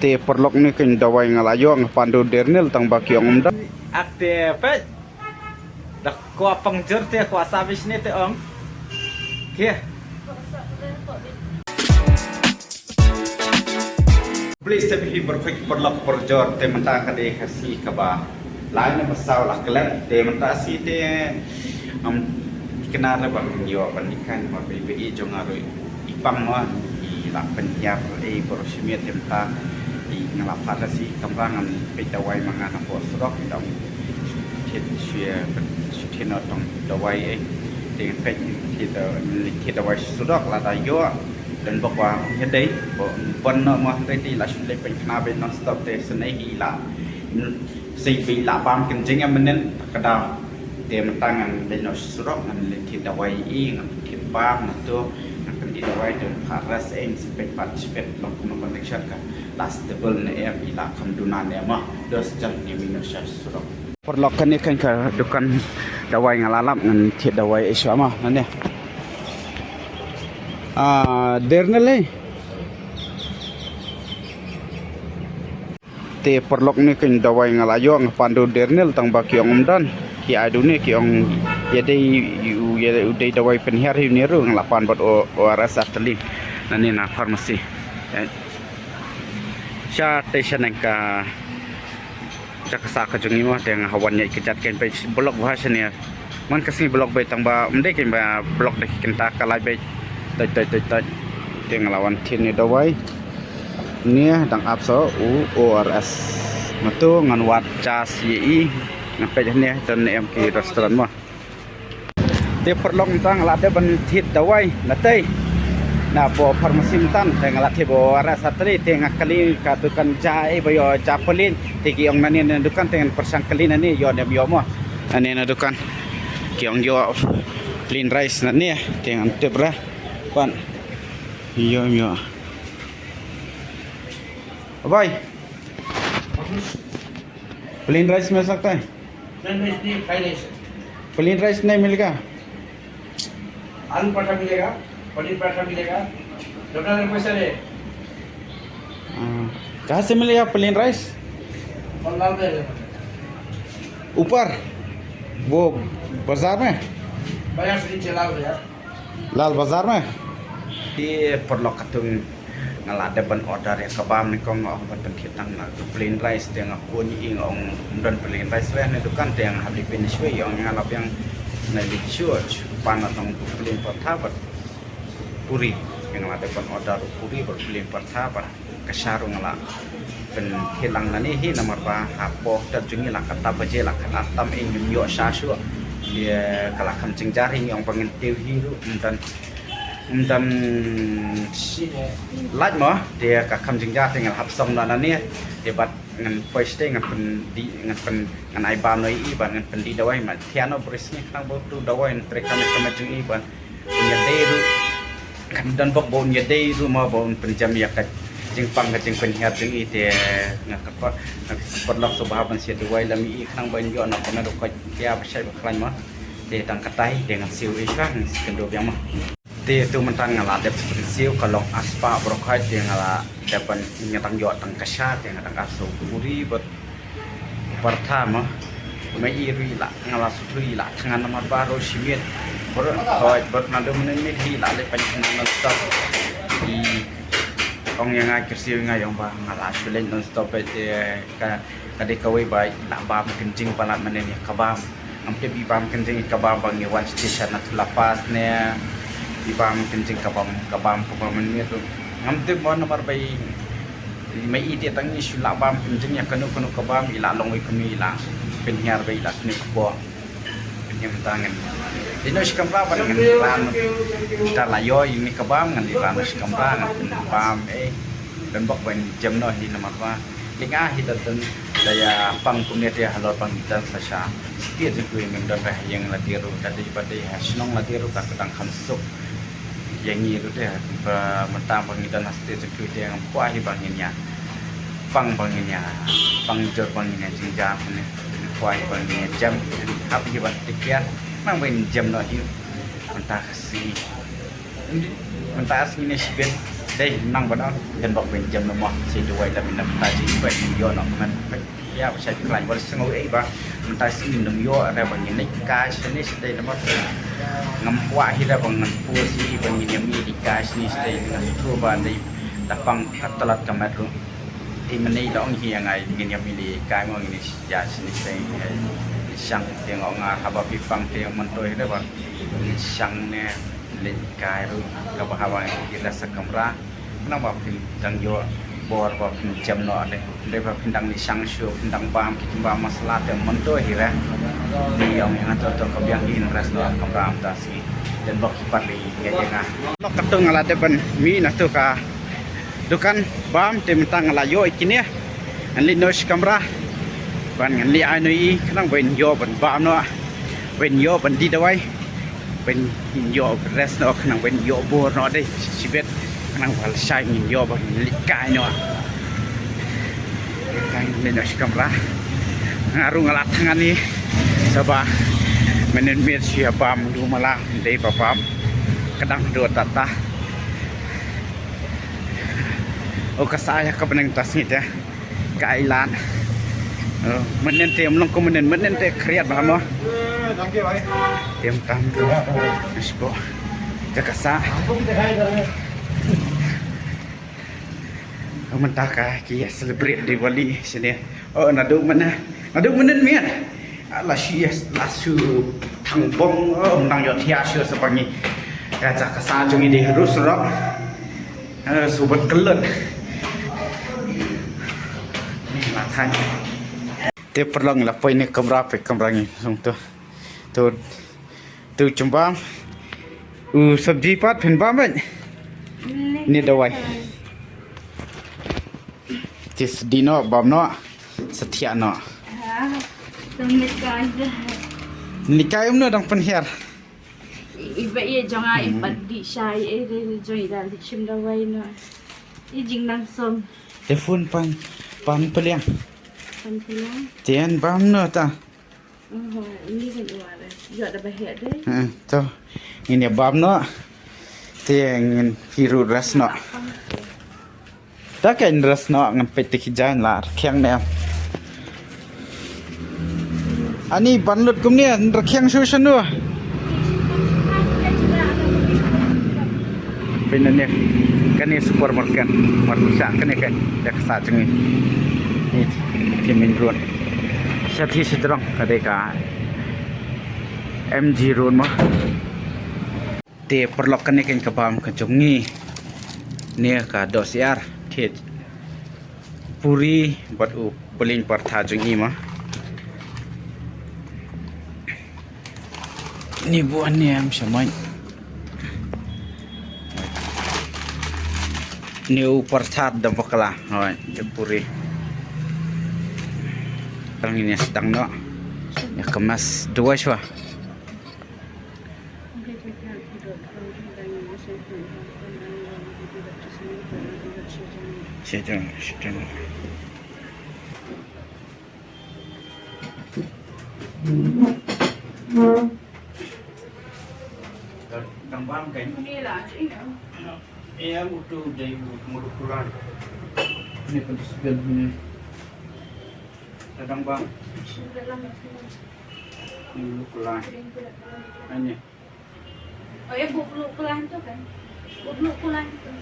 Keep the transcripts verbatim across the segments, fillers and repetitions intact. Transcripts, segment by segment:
Te paralok, ne kane ka dawai nga la ïoh, nga pan da u Dernil tang ba ki ong um don. Ak te peit. Da kwah pynjur te kwah sabis ne te ong. Ke. Please te hi baroh ki paralok parajor, te mynta ka dei ka sngi kaba lai na ba saw la klet, te mynta sngi te, um, kane re ba ngin ïoh ban ïa kane ba ba i jong nga ruh i pang mo, i la pynhiar ei baroh shi miet, te mynta i nga la phah da shi kamra ngan peit dawai ma nga na pdeng surok, i dang thied shi, shi thied na tong dawai ei, te ngan peit thied da, thied dawai surok lada ïoh. Don bok ba ïa dei ba ban na ma hynrei te la shu leit pynkhana ba non stop te snei hi la. Sei ba la bam kynjing ïa mynnin ta ka daw. Te mynta ngan leit noh surok ngan leit thied dawai i, ngan thied bam na to, ngan pynïoh dawai te pha rest ei, si peit pat si peit long kumno connection ka la stable ne em, i la kham duna ne em. Dos jan ne mi noh sha surok. Paralok, kane kane ka dukan dawai nga la lap, ngan thied dawai i shuwa ma nane. Ah, Dernil ei. Te paralok, ne kane ka dawai nga la ïoh, nga pan da u Dernil tang ba ki ong um don. Ki ai da une ki ong ïa dei u, ïa u dei dawai pynhiar hi une ruh, nga la pan bad u, u O R S artylli. Nane na pharmacy. Eh. Sha te shaneng ka jaka sah ka jong i mo, te nga ha wan ïa i kjat, kan peit block bha shane. Man ka sngi block beit tang ba ym dei kan ba block da ki kynta, ka lai beit. Toit toit toit toit. Te nga la wan thied ne dawai. Ne dang ap sa u O R S. Nga to ngan wad jas ïa i. Ngan peit ne don ne em ki restaurant mo. Te paralok, mynta nga la dep ban thied dawai na tei. Na pdeng pharmacy mynta te nga la thied ba O R S artylli, te nga kylli ka dukan ja ei ba ïoh ja plain, te ki ong nane na dukan, te ngan pyrshang kylli nane ïoh ne ym ïoh mo. Nane na dukan ki ong ïoh plain rice nane, te ngan tip re. Pan ïoh ym ïoh. Bhai, plain rice mil sakta hai? Plain rice nahi, fried rice. Plain rice nahi milga? आलू पराठा मिलेगा, पनीर पराठा मिलेगा, डॉक्टर पैसा ले। हाँ, कहाँ से मिलेगा प्लेन राइस? और लाल में है। ऊपर वो बाजार में? बाजार से नीचे लाल में है। लाल बाजार में? Te paralok, katto nga la dep ban order ïa ka bam, ne kong nga ong ban pynthied tang na ka plain rice, te nga khot ïa i nga ong ym don plain rice re ne dukan, te nga hap leit pyn shuwa, i ong nga la biang na leit shuwa, shu pan na tang plain paratha bad puri. Te nga la dep ban order puri bad plain paratha bad ka sha ruh nga la pynthied lang nane hi, namar ba hapoh tat jong ngi la kata baje, la kata tam, i ngim ïoh sha shuh. Te ka la kham jynjar hi, ngi ong ba ngin tiew hi ruh ym don, ym don lait mo. Te ka kham jynjar te nga la hap song noh nane. Te bad ngan poi shatei ngan pyndih, ngan pyn, ngan ai bam noh ïa i bad ngan pyndih dawai, ma thiah noh bris ngi khnang ba utu dawai un trei kam ïa ka met jong i bad un ïadei ruh. Kan don bok ba un ïadei ruh mo, ba un pynjem ïa ka jingpang ka jingpynhiar jong i. Te nga kyrpad, nga kyrpad lok sngewbha ban siew dawai lem ïa i khnang ba un ïoh noh kumno ruh, ka ïa ba shai ba khlaiñ mo. Te tang katai te ngan siew i sha, ngan siew kynduh biang mo. Te tu mynta nga la dep siew, ka long arspah baroh khoit, te nga la dep ban, nga dang ïoh tang ka sha, te nga dang ap siew puri bad paratha mo. Mei i ruh i la, nga la shu i la thngan namar ba ruh shi miet. Baroh khoit, baroh naduh mynne miet hi la leh pynkhana non stop. I ong ïa nga, kyrsiew ïa nga, i ong ba nga la shu leh non stop, te ka, ka dei kawei ba i la bam kynjing palat mynne ïa ka bam. Ngam tip i bam kynjing ïa ka bam ba ngi wan station na Tula Pass ne i bam kynjing ka bam, ka bam ka bam mynmiet ruh. Ngam tip mo namar ba i, mei i te tang i shu la bam kynjing ïa kano kano ka bam, i la long wei kano i la pynhiar ba i la sniew kpoh. Pynhiar mynta ngan, dei noh shi kamra ban ngan ran. Mynta la ïoh ïa kane ka bam ngan ran noh shi kamra ngan pynbam, eh. Don bok ban jem noh hi namar ba Ling ah hi da don da ïa pang kumne te halor ba ngi don sa sha state jong ngi, ngim don ba ha ïing lade ruh, da dei ba dei ha shnong lade ruh ka dang kham suk ïa ngi ruh te. Ba mynta ba ngi don ha state jong ngi te ngam kwah hi ba ngin ïa pang, ba ngin ïa pang jur, ba ngin ïa jynjar ne. Ngam kwah hi ba ngin ïa jem, hap hi ba te kiar nang ba ngin jem noh hi mynta ka sngi. Mynta ka sngi ne shibit. Dei nang ba dang, jan bok ben jam na mo, si duwai la min na mynta ji ba ïoh na man. Ya ba shai khlaiñ wal sngew ei ba mynta sngi nym ïoh re ba ngin leit kai shane shatei namar ngam kwah hi re ba ngan pur shi ba ngin ïa mih leit kai shane shatei, nga shu ba dei da pang ka tlot ka met ruh. Ei mynne da ong hi ïa nga ngin ïa mih leit kai mo ngin ïa shane shatei, ngin ïa shang te, nga ong nga haba phi pang te mynta hi re ba ngin shang ne leit kai ruh kaba haba ngi la sa kamra. Nang ba phin dang ïoh bor ba phin jem noh de. Dei ba phin dang leit shang shuh, phin dang bam ki jingbam masala te mynta hi re. Ni ong ïa nga to to ka biang in rest noh kamra mynta sngi. Jan bok ki pat leit ïa nga. Nok ka tu nga la dep ban mih na tu ka dukan bam te mynta nga la ïoh ïa kine. Ngan leit noh shi kamra. Ban ngan leit ai noh ïa i khnang ban ïoh ban bam noh. Ban ïoh ban die dawai. Ban ïoh rest noh khnang ban ïoh bor noh dei shibit khnang ba lashai ngin ïoh ban leit kai noh. Kai ngin leit noh shi kamra. Nga ruh nga la thngan hi. Saba mynnin miet shu ïa bam du mala dei ba bam. Ka dang haduh tata. O ka sa ïa ka bneng ta sngi te. Ka ai lad. Mynnin te ym long kum mynnin, mynnin te khriat bha mo. Te ym tam tu. Sbo. Ka ka sa. Mynta ka ki ïa celebrate Diwali shane. O naduh mynnin, naduh mynnin miet. La shu ïa la shu thang bong, o nang ïoh thiah shu sa ba ngi. Ka ja ka sa jong ngi dei harus rok. Eh, subat kelut. Ni makan. Te paralok la poi ne kamra, poi kamra ngi song tu. Tu, tu jingbam. U sabji pat phin bam ban. Ni dawai. Te sdi noh bam noh. Sathiah noh. Ha. Tum ni kai je. Ni kai um noh dang pynhiar. I ba ïa jong nga i pat dih shai, eh, re jong i da dih shim dawai noh. I jingnang song. Te phone pan, pan peliang. Pan peliang. Te yn bam noh ta. Oh, ini kan i ware. Ïoh da ba heh dei. Eh, to. Ngin ïa bam noh. Te ngin phi ruh rest noh. Ta ka in rest noh ngan peit te ki jaiñ la rkhiang ne em. Ani ban lut kumne rkhiang shu shanu. Peit ne kane supermarket. Mar sha kane ka da ka sa jong ngi. Ni ki main road. Sha thi sha jrong ka dei ka M G road mo. Te paralok kane kane ka bam ka jong ngi. Ne ka doh syiar. Te puri bad u pylliñ paratha jong ngi ma. Ni buh ne em shamai. Ni u paratha da bakla. Hoi, te puri. Tang ni sdang noh. Ïa ka mas dua shwa. Sejong, sejong. Dang bam kan? Ni lah, sini. Ïa, utu dei u mulu kulan. Ni pun sebelah ni. Dang bam. Sebelah ni. Ni mulu kulan. Ani. Oh ya, buk lu kulan tu kan? Buk lu kulan tu.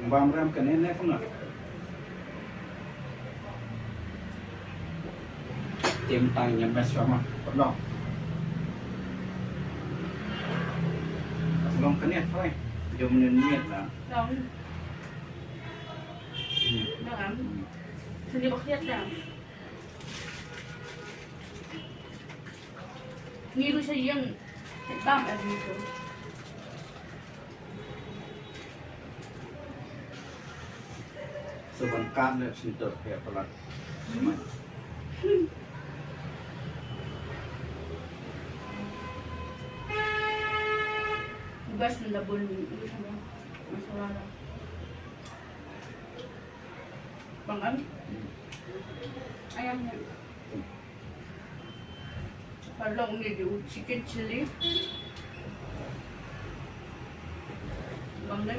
Bam ram kane ne kumno. Tim tang nyam bas sama. Long. Long kane, oi. Jom nen miet na. Long. Hmm. Long am. Sini bakhiat dah. Ngi ruh sha ïing. Bam ar ngi tu. Sa ban kan ne sini tu pia palat. Bas na bun. Bang em? Ayam ni. Parlok ni di chicken chili. Bang ni.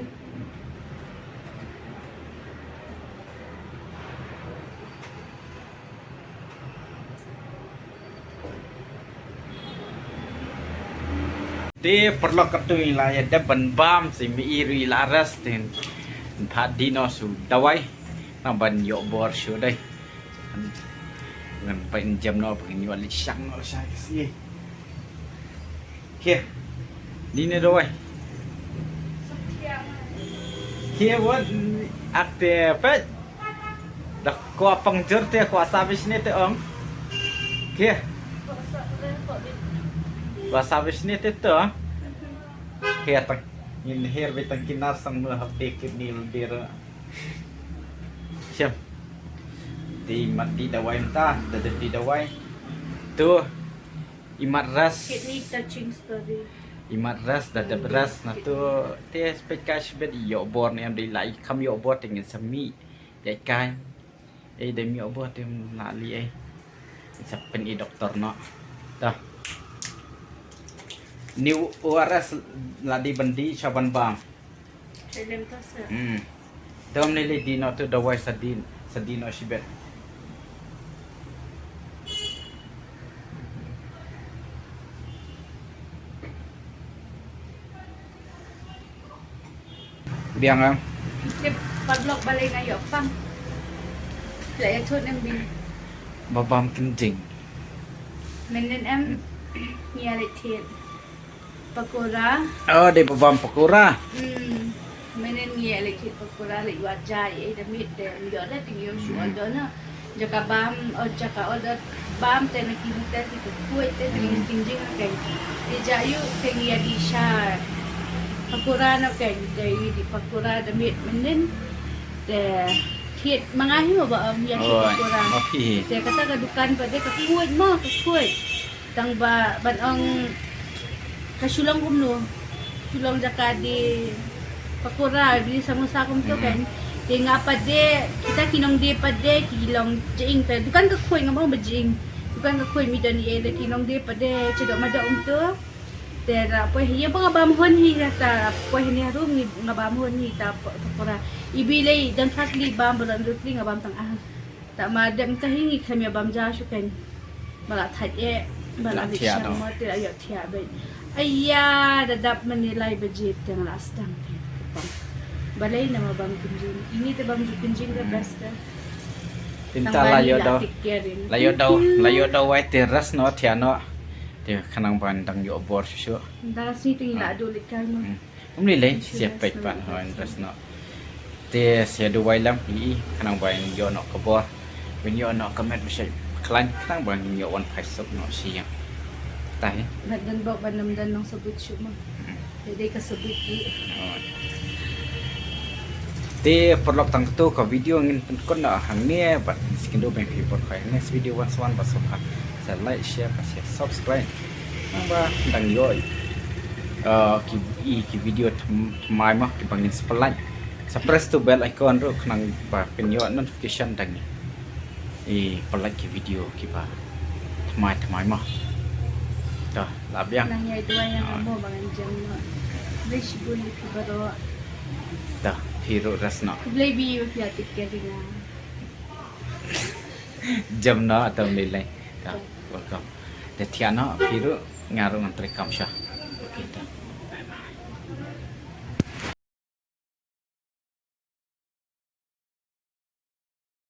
Te parlok, katto ngi la ïa dep ban bam, sa i mei i ruh i la rest, te ngan phah dih noh shuh dawai. Ngan ban ïoh bor shuh dei. Ngan pynjem noh, pynjem noh leit shang noh sha ka sngi. Khie. Dih ne dawai. Khie wat, ak te peit. Da kwah pang jur te, kwah sabis ne te ong. Khie. Kwah sabis ne te to. Khie tang. Ngin her beit tang ki nurse tang, mut hap te kit ni lder. Shem. Te i mat dih dawai mynta, da dep dih dawai. To. I mat rest. Kidney touching story. I mat rest, da dep rest na to. Te peit kai shibit, ïoh bor ne em, dei la i kham ïoh bor te ngin sa mih. Ïa kai. Ei, dei ïoh bor te la li ei. Ngin sa pyn i doktor noh. Ta. Ni u R S la dei ban dih sha ban bam. Te lem ta sa. Hmm. Dom ne lei dih noh to dawai sa dih, sa dih noh shibit. Biang em. Te parlok, balei nga ïoh pang. La ïa thut em bi. Ba bam kynjing. Mynnin em ngi ïa leit thied pakora. Oh, dei ba bam pakora. Hmm. Mynnin ngi ïa leit thied pakora, leit wad ja ïa i da miet, te ym ïoh da, te ngi ïoh shu order na. Jaka bam, oh, jaka order bam te na ki hotel ki khuid te, te ngi kynjing na kein. Te ja ïoh te ngi ïa dih sha pakora na kein, te ïa dih pakora da miet mynnin. Te thied ma nga hi mo ba ym ïa thied pakora. Te kata ka dukan pat de ka khuid mo, ka khuid. Tang ba ban ong ka shu long kumno, shu long jaka dih pakora, dih samosa kumto kan. Te nga pat de, kita ki nongdie pat de ki long jing, ka dukan ka khuid, ngam ong ba jing. Dukan ka khuid, mi don ei, te ki nongdie pat de cha doh ma doh kumto. Te ra poi hi, ïa ba nga bam hun hi, ta poi hi ni harum ni nga bam hun hi ta pakora. Ibi lei don phas li bam, ba don rut li nga bam tang ah. Ta ma dem ta hi ngi khlem ïa bam ja shu kan. Ba la thait eh, ba la dik shang mo te la ïoh thiah beit. Aya, da dap mynne lai baje te nga la sdang te. Balei na ma bam kynjing. Ini te bam ju kynjing the best te. Te mynta la ïoh daw, la ïoh daw wai te rest noh, thiah noh. Te khnang ban dang ïoh bor shuh shuh. Mynta la sngi te ngi la duh leit kai mo. Ym lei lei, sa peit pat, hooid, rest noh. Te sa duwai lem, i, khnang ba ngin ïoh noh ka bor. Ba ngin ïoh noh ka met ba shait khlaiñ, khnang ba ngin ïoh wan phai suk noh sha ïing. Te hi. Bad don bok ban ym don nong sabit shuh mo. Dei dei ka sabit i. Hooid. Te paralok, tang katto ka video ngin pynkut noh hangne, bad ngin sa ïakynduh biang ïa phi baroh ha next video. Wan sa wan, bad sngewbha sa like, share bad sa subscribe. Nang ba dang ïoh, eh, ki, i, ki video thm-, thymmai mo kiba ngin sa pynlait. Sa press to bell icon ruh khnang ba phin ïoh notification dang i pynlait ki video kiba thymmai thymmai mo. To, la biang. Nang ïa duwai ïa nga mo ba ngan jem noh. Khublei shibun ïa phi baroh. To, phi ruh rest noh. Khublei ba phi ïa take care ïa nga. Jem noh, to, ym lei lei. To, welcome. Te thiah noh, phi ruh, nga ruh ngan trei kam sha. Okay, to.